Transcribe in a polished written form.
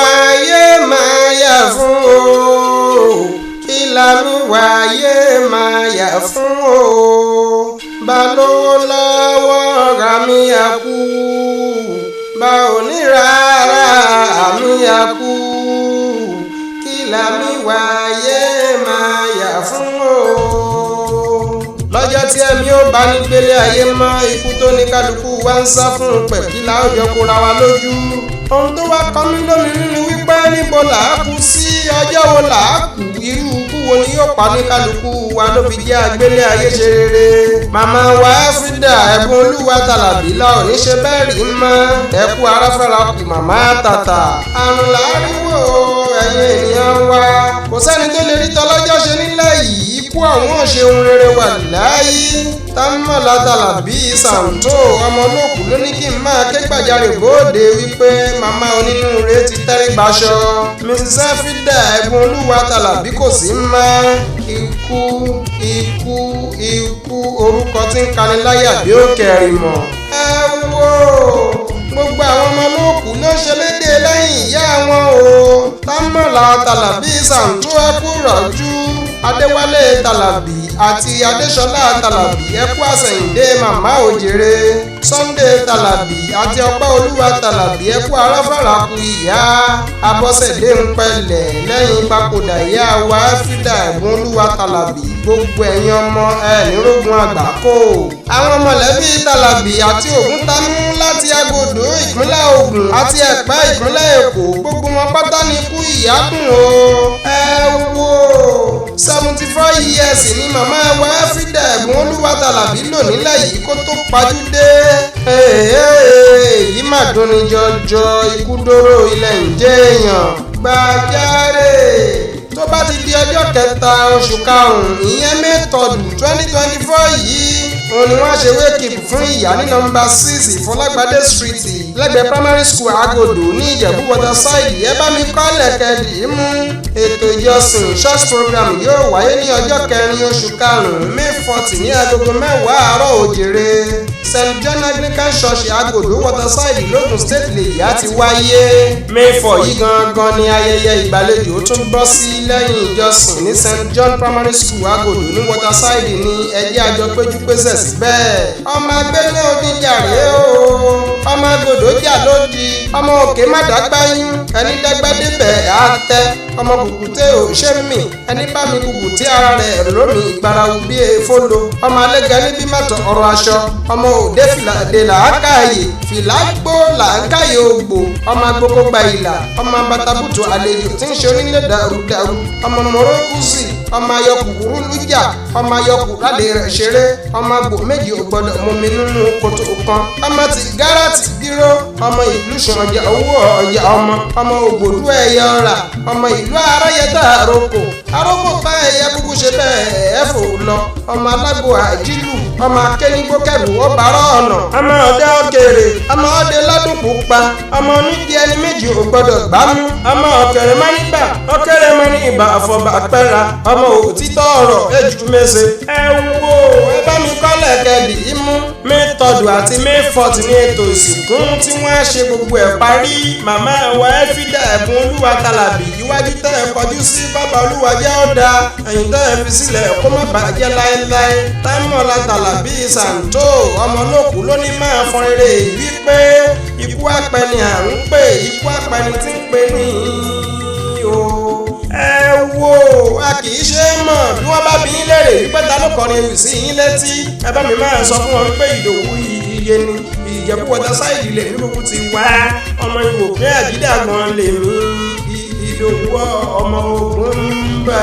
Wáyé máa yà fún o? Kí la mi wáyé máa yà fún o? Balówó lọ́wọ́ ra mi àkú, bá ò ní rárá àmì àkú. Kí la mi wáyé máa yà fún o? Lọ́jọ́ tí ẹ̀mí ó bá ní gbélé ayé mọ́, ikú tó ní kálukú wa ń sá fún un pẹ̀kí láòjọ kóra wa lójú. Ohun tó wá kọ́ mí lóminú ni wípé níbo là á kú sí, ọjọ́ wo là á kú, irú ikú wo ni yóò pa ní kálukú wa ló fi jẹ́ agbélé ayé ṣe rere. Màmá wa Frida Ẹ̀bùn Olúwa Tàlàbí la ò ní ṣe bẹ́ẹ̀ rí mọ́. Ẹ̀kú aráfẹ́ra kù màmá tàtà. Àrùn làáríwò ẹ̀yin ènìyàn wa. Kò sẹ́ni tó lè rí tọlọ́jọ́ ṣe nílẹ̀ yìí, ikú àwọn ò ṣe ohun rere wà láyé. Támọ̀lá Tàlàbí Sàǹtó ọmọ olókùú ló ní kí n máa ké gbàjarè bóde wípé màmá onínúure ti tẹ́rí gbaṣọ. Mrs. Frida Ẹ̀bùn Olúwa Tàlàbí kò sí mọ́. Ikú, ikú, ikú, orúkọ tí ń kani láyà bí òkè ẹ̀rìmọ̀. Ẹ wo gbogbo àwọn ọmọ olókùú ló ṣe léde lẹ́yìn ìyá wọn o. Támọ̀lá Tàlàbí Sàǹtó ẹkú rọ̀jú. Adéwálé Tàlàbí àti Adéṣọlá Tàlàbí ẹkú àsẹ̀yìndé màmá òjèrè. Sunday Tàlàbí àti Ọpẹ́ Olúwa Tàlàbí ẹkú aráfàràkù ìyá. Abọ́sẹ̀dé ń pẹlẹ̀ lẹ́yìn papòdà ìyá wa Frida Ẹ̀bùn Olúwa Tàlàbí. Gbogbo ẹ̀yin ọmọ ẹ̀ nírógun àgbákò. Àwọn mọ̀lẹ́bí Tàlàbí àti Ògúntanú láti Agodò ìpínlẹ̀ Ògùn àti Ẹ̀pẹ́ ìpínlẹ̀ Èkó, gbogbo wọn pátá ní ikú ìyá dùn o. Ẹ wo 74 years ni màmá wa Frida Ẹ̀bùn Olúwa Tàlàbí lò nílẹ̀ yìí kó tó pajúdé. Èyí mà dùn ní jọjọ, ikú dóró ilẹ̀ ń jẹ́ èèyàn. Gbàjáre tó bá ti di ọjọ́ 3 oṣù 5, ìyẹn May 3rd 2024 yìí, òun ni wọ́n ṣe wake up fún ìyá ní nọ́mbà 6 Ìfọlágbádé Street, lẹ́gbẹ̀ẹ́ Primary School Agodo ní Ìjẹ̀bú Waterside. Ẹ bá mi kọ́ lẹ̀kẹ́dì mú. Ètò ìjọsìn church program yóò wáyé ní ọjọ́ 4 oṣù 5, May 4, ní agogo 10 àárọ̀ òjèrè. St John Anglican Church, Agodo Waterside, l'Ógùn State lè yá ti wáyé. May 4 yìí gangan ni ayẹyẹ ìgbàlejò tún bọ́ sí lẹ́yìn ìjọsìn ní St John Primary School, Agodo ní Waterside ní ẹjẹ́ àjọ péjú pésẹ̀ síbẹ̀. Ọmọ agbẹ́lẹ́ oníjàre o, ọmọ agodò jà lódì, ọmọ òkè má dágbáyún, ẹni dágbá débẹ̀ á tẹ́, ọmọ kùkùté ò ṣe mí, ẹni bá mi kùkùté ara rẹ̀ lómi ìgbàràwù bí efólo, ọmọ alẹ́gà níbí mẹ́tọ̀ ọ̀rọ̀ aṣọ, ọmọ òde fìlà dè làákàyè, fìlà gbó làákàyè ògbò, ọmọ agbókó gba ìlà, ọmọ bàtàbùtù àlejò tí ń ṣe onílé dàrúdàrú, ọmọ mọ̀rọ́kùsì, ọmọ ayọkùkùrú lújà, ọmọ ayọkù lálẹ́ rẹ̀ ṣeré, ọmọ agbò méjì ò gbọdọ̀ mumi nínú kòtò kan, ọmọ ti gáràtì gíró, ọmọ ìlú ṣànjà owó ọ̀yà, ọmọ ọmọ ògbòdú ẹ̀yẹ ọ̀rà, ọmọ ìlú aráyẹtà àròkò àròkò pa ẹ̀yẹ kúkú ṣe bẹ́ẹ̀ ẹ̀fọ́ lọ, ọmọ alágbo àjílù, ọmọ akénígbókẹ̀rù ó bàárọ̀ ọ̀nà, ọmọ ọdẹ òkèrè, ọmọ ọdẹ lọ́dún pupa, ọmọ onídìí ẹni méjì ò gbọdọ̀ gbámú, ọmọ ọ̀kẹ́rẹ́ má nígbà ọ̀kẹ́rẹ́ má ní ìbà àfọ̀bà pẹ́ra, ọmọ òtítọ́ ọ̀rọ̀ ejù mẹ́sẹ̀. Ẹ wo ẹ bá mi kọ́lẹ̀ kẹ́dì imú. May 3rd àti May 4th ní ètò ìsìnkú tí wọ́n á ṣe gbogbo ẹ̀ parí. Màmá wa Frida Ẹ̀bùn Olúwa Tàlàbí, iwájú tẹ́ ẹ kọjú sí bàbá Olúwa jẹ́ ó da, ẹ̀yìn tẹ́ ẹ fi sílẹ̀ kó má bàjẹ́ láéláé. Támọ̀lá Tàlàbí Sàǹtó ọmọ olókùú ló ní máa fọn rere wípé ikú apẹni à ń pè, ikú apẹni tí ń pè ní o. Ẹ wo a kì í ṣe é mọ̀ bí wọ́n bá bí yín léèrè wípé ta ló kọrin ewì sí yín létí, ẹ bá mi máa sọ fún wọn wípé Ìdòwú iye ni Ìjẹ̀bú Waterside lèmi kúkú ti wá, ọmọ ìwòpin àjídàgbọ̀n lèmi Ìdòwú ọmọ ogun ń bà.